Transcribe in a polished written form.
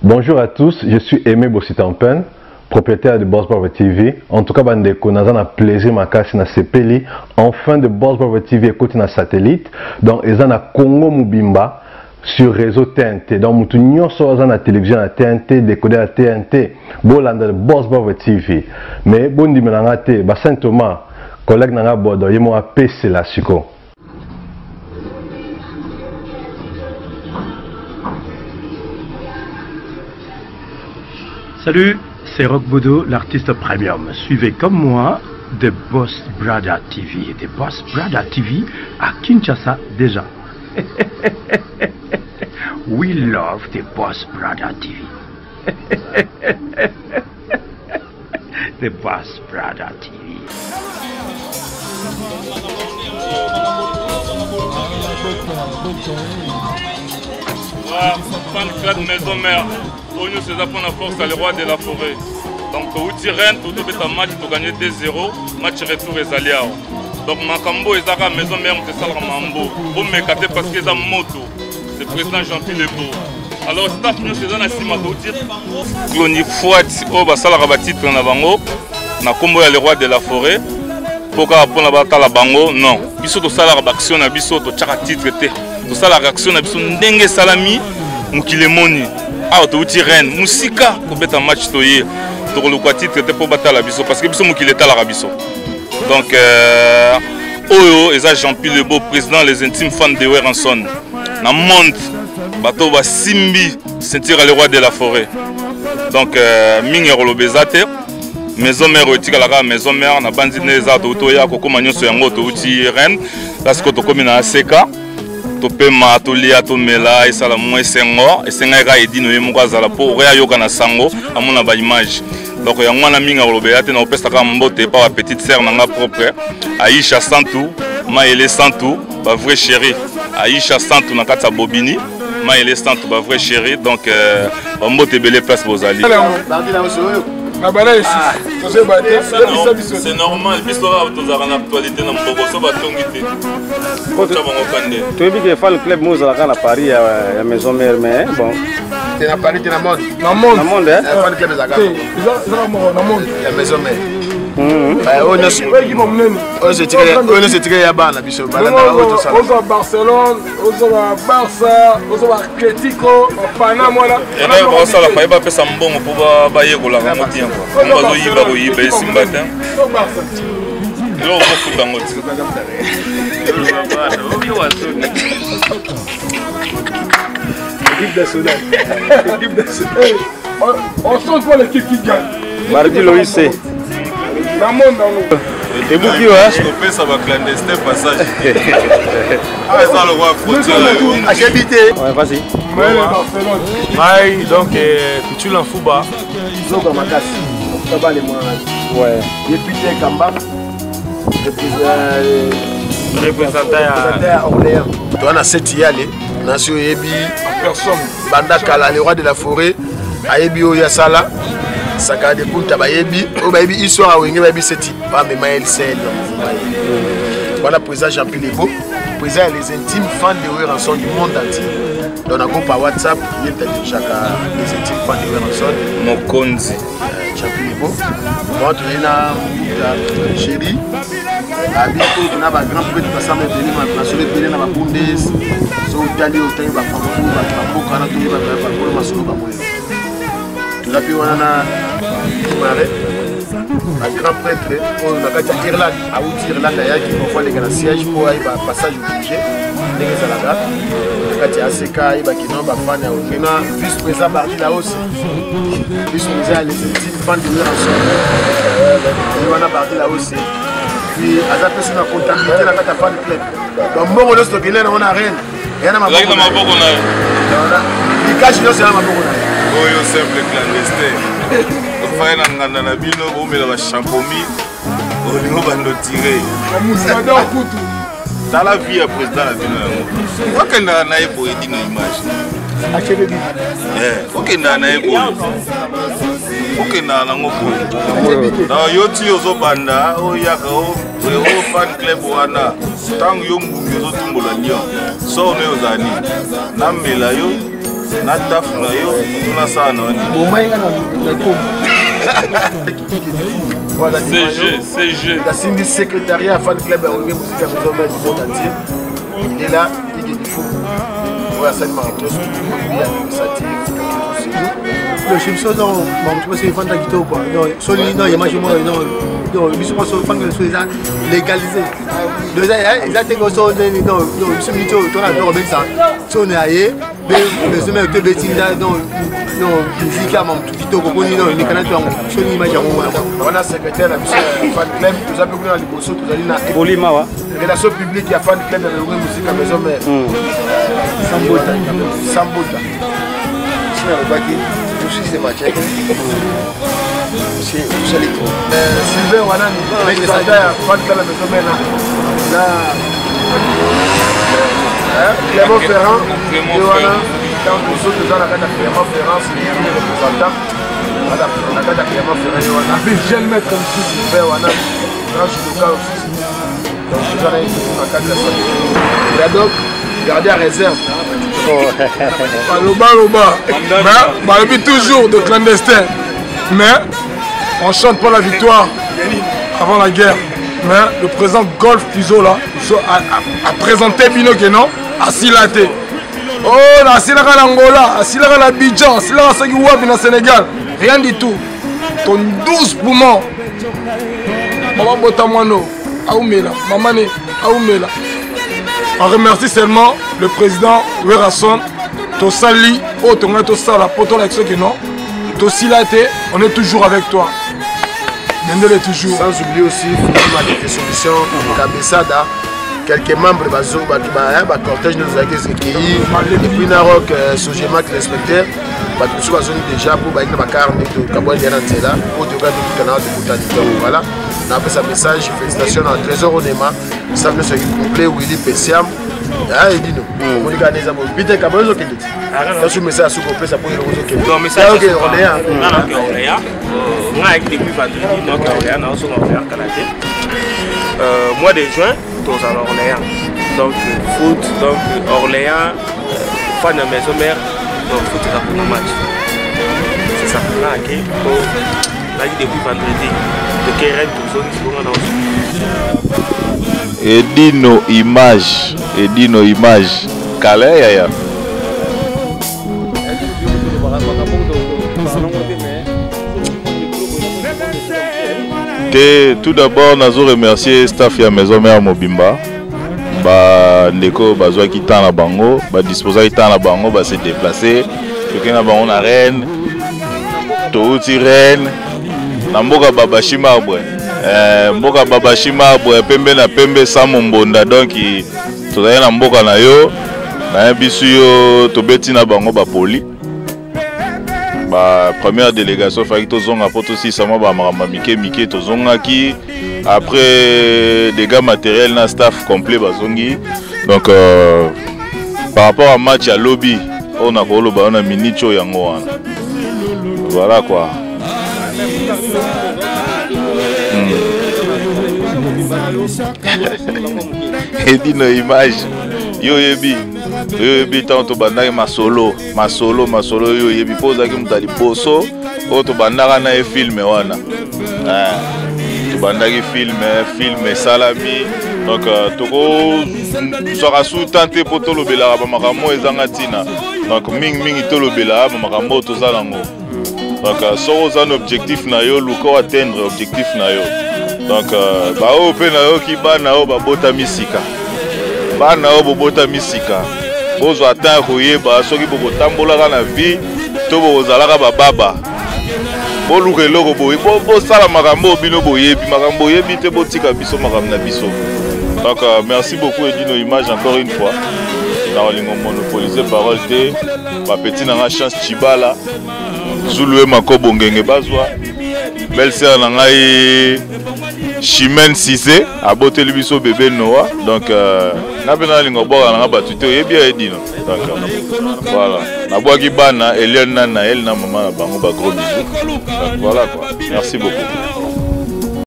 Bonjour à tous, je suis Aimé Bossitampen, propriétaire de Boss Brother TV. En tout cas, bandeko, naza na plaisir makasi na sepeli. Enfin de Boss Brother TV ekoti na satellite. Donc eza na Congo mobimba sur réseau TNT. Donc mutu nyonso aza na télévision na TNT, décodeur ya TNT, bolanda de Boss Brother TV. Mais bondimela nga te, ba Saint Thomas, collègue na nga Bodo, ye mo apesela siko. Salut, c'est Rock Bodo, l'artiste premium. Suivez comme moi The Boss Brother TV. The Boss Brother TV à Kinshasa déjà. We love The Boss Brother TV. The Boss Brother TV. Fan club maison mère oyo nyonso eza mpona force ya le roi de la forêt donc touti rennes totobeta match toganye 2-0 match retour ezali awa donc makambo oyo eza kaka maison mère moto esalaka mambo bomeka te parce que eza moto c'est président Jean-Pierre Lebo alors staff nyonso eza na nsima touti clonifoite oyo basalaka batitre na bango na nkombo ya le roi de la forêt mpo kaka mpona batala bango non biso tosalaka baaction na biso totyaka titre te tosalaka action na biso ndenge esalami mokili emoni awa touti reine mosika kobeta match toye tokoluka titre te mpo batala biso parce que biso mokili etalaka biso donc euh, oyo eza jean pi lebo président les intimes fans de weranson na monde bato basimbi ceinture ya le roi de la forêt donc euh, mingi ya koloba eza te maison mère oyo etikala kaka maison mère na banzi nde eza touti oya kokóma nyonso yango touti reine la sikoyo tokómi na aseka topema tolia tomela esala mwa esengo esengaki kaka edino ye moko azala mpo okoya ayoka na sango amona baimage donc yango wana mingi akolobela te nakopesa kaka mbote epa ba petite sœur na nga propre aisha santu mayele santu ba vrai chéri aisha santu na kati ya bobini mayele santu ba vrai chéri donc euh, bambote ebele place bozali c'est normal biso kaka tozalaka na actualité na mboko so batongi te otya bango kande toyebi ke fan club mo ozalaka na paris ya maison mère mais bon te na paris te na monde na monde na monde eh fan club ezalaka ezalaka moko na monde ya maison mère oyo nyonso etikali ya bana biso balandaka oyo tosala ozwa barcelone ozwa barça ozwa atletico bapanam wana erreur baosala faye bapesa mbongo mpo bayekolaka yango bien kua bango bazoyiba koyiba esimba te eloko kofuta yango te Équipe nationale. Équipe nationale. On change pas l'équipe qui gagne. Mardi Loïc. Na monde yango. Ebuki wa. Kopesa ba clandestin passage. Ah, eza lokwa frontière. Ajebi te. Ouais, vas-y. Ngai donc Pichula Mfuba. Zoka makasi. Kabale mwana. Ouais. Depuis te Kamba. Représentant ya Orléans. Toi na seti yale nasi oyebi banda kala le roi de la forêt ayebi oyo asala sakala de kunta bayebi oyo bayebi histoire ya wenge bayebi seti bamema lcl wana président jean pi lebo président ya les intimes fans de werrason du monde entier donc na groupe ya whatsapp ye mpe les intimes fans de werrason mokonzi jean pi lebo wana tozali na mbuta chéri abi oyo na bagrand prêtre basamba ebele masolo ebele na babundes so otali otangi bafranco bato bamboka wana toyeba bakolo masolo bango yo toza mpe wana na mare bagrand prêtre oyo na kati ya irlande awuti irlande ayaki parfois aleka na siège mpo ayeba passage oblige ndenge ezalaka na kati ya ack ayebaki no bafane ya okena vice président bardi laosi vice président ya les intimes fan de werrason ye wana bardi laosi puis aza mpe so na comptabilité na kati ya fan club donc mbongo nyonso tokende nango na reine eya na maboko na ye likashi nyonso eya na maboko na ye oyo simple clandestin ofai na nganda na bino bomela bachampomi olingo bando tire kutu tala vie ya président na bino yango okendaka na ye boye dino image eh, okendaka na ye boye okendaka nango boye na yo ti ozobanda oyaka o fan club wana ntango yo ngungi ozotumbola lion sor no ozala nini namela yo. Na tafu na yo, tunasala na yo. Bomai nga na kombo. CG, CG. Nasimbi secrétariat ya fan club ya Wenge Musica Maison Mère du monde entier. Il est là, il est du fou. Oyo asali makambo nyonso administratif. Le je me donc bon tu vois c'est kitoko quoi. Donc soli non image moi non donc biso so fanga so eza légalisé. Donc eza eza te ko so non non biso minute oyo tona biloko obengisa so na ye be besoin meme to betinda donc non musique ya mamutu kitoko mpo nini elekana to yango so nini image yango wana. Wana secrétaire na biso ya fan club, toza mpe kuna na liboso, tozali na Bolimawa relation publique ya fan club ya Wenge Musica Maison Mère. Sambota. Sambota. Sina alobaki tosisi match tosali trop. Sylvain Wanani, représentant ya fan club ya Maison Mère na Clément Ferrand, ye wana ntango biso toza na kati ya Clément Ferrand, c'est représentant na kati ya Clément Ferrand ye wana. Jeune maître mosusu. Sylvain Wanani, grand judoka mosusu. Donc toza na ye toujours na kati ya centre. Donc garder à réserve. Baloba loba. Mais balobi toujours de clandestin. Mais on chante pas la victoire avant la guerre. Mais le président Golf Kizola a présenté bino que non, asila te. Oh, asilaka na Angola, asilaka na Abidjan, asilaka soki wapi na Sénégal. Rien du tout. Ton 12 poumons. Maman bota mwano, aumela, maman ne, aumela. On remercie seulement le président Werrason, tosali, oyo tongai tosala, po tolakisa que non, tosila te, on est toujours avec toi. Nendele toujours. Sans oublier aussi Philippe Solution, Kabesada, quelques membres bazo bato ba ba cortège nous ezalaki ekei et puis na rock Sogemac l'inspecteur, bato mosusu bazongi déjà mpo bayaki na bakar nde tokabwani ya na nzela oyo toyoka tokutana wana tokutani. Donc voilà, napesa message félicitation na Trésor Onema, staff nyonso yaki complet, Willy Pesiam edino omoni kaka nde eza boye. Peter Kaba ozokende ti tasu message asuki opesa mpo eloko ozokende oke Orléans. Nga naoke Orléans, nga ayaki depuis vendredi, naoke Orléans, naozonga Orléans kala te. Mois de juin tozala Orléans, donc foot, donc Orléans, fan ya Maison Mère, donc foot eza mpona match, c'est ça. Nga ake po nayaki depuis vendredi, toke Rennes, tozongi sikoyo, nga naozonga. Edino image, Edino image. Kala yaya. Te, tout d'abord nazo remercier staff ya Maison Mère mobimba, bandeko bazwaki temps na bango, badisposaki temps na bango, base déplacer, tokei na bango na Rennes, touti Rennes na mboka Babashi Marbre, mboka Babashi Marbre, pembe na pembe sans mbonda. Donc tozali na mboka na yo, nayebisi yo, tobeti na bango bapoli ba première délégation, faki tozonga mpo tosilisa mwa bamakambo ya mike mike. Tozongaki après dégâts matériel na staff complet bazongi. Donc par rapport à match ya lobi oyo, nakoloba yo na minute oyo yango wana, voilà quoi. Edino image, yo oyebi, yo oyebi ntango tobandaki masolo masolo masolo, yo oyebi mpo ozalaki moto ya liboso oyo tobandaka na ye film wana. Tobandaki film, film esalami, donc tokozwaka su tan te mpo tolobelaka bamakambo oyo ezanga ntina. Donc mingimingi tolobelaka bamakambo oyo toza nango. Donc soki oza na objectif na yo, luka oatteindre objectif na yo. Donc baoyo mpe nayoki, bana oyo babotami sika, bana oyo bobotami sika, bozwa temps ya koyeba soki bokotambolaka na vie to bokozalaka bababa. Boluka eloko boye, bosala makambo oyo bino boyebi, makambo boyebi te, botika biso makambo na biso. Donc merci beaucoup Edino Image encore une fois. Na kolingo monopoliser parole te, bapeti na nga Chance Chibala, Zulu Makobo Ngenge, bazwa belle sœur na ngai Chimène Cissé, aboteli biso bébé Noah. Donc nga mpe nalinga obwaka nanga bato te, oyebi ya Edino. Donc voilà, nabwaki bana Eliane na Naël na mama na bango, ba gros bisous. Donc voilà quoi, merci beaucoup.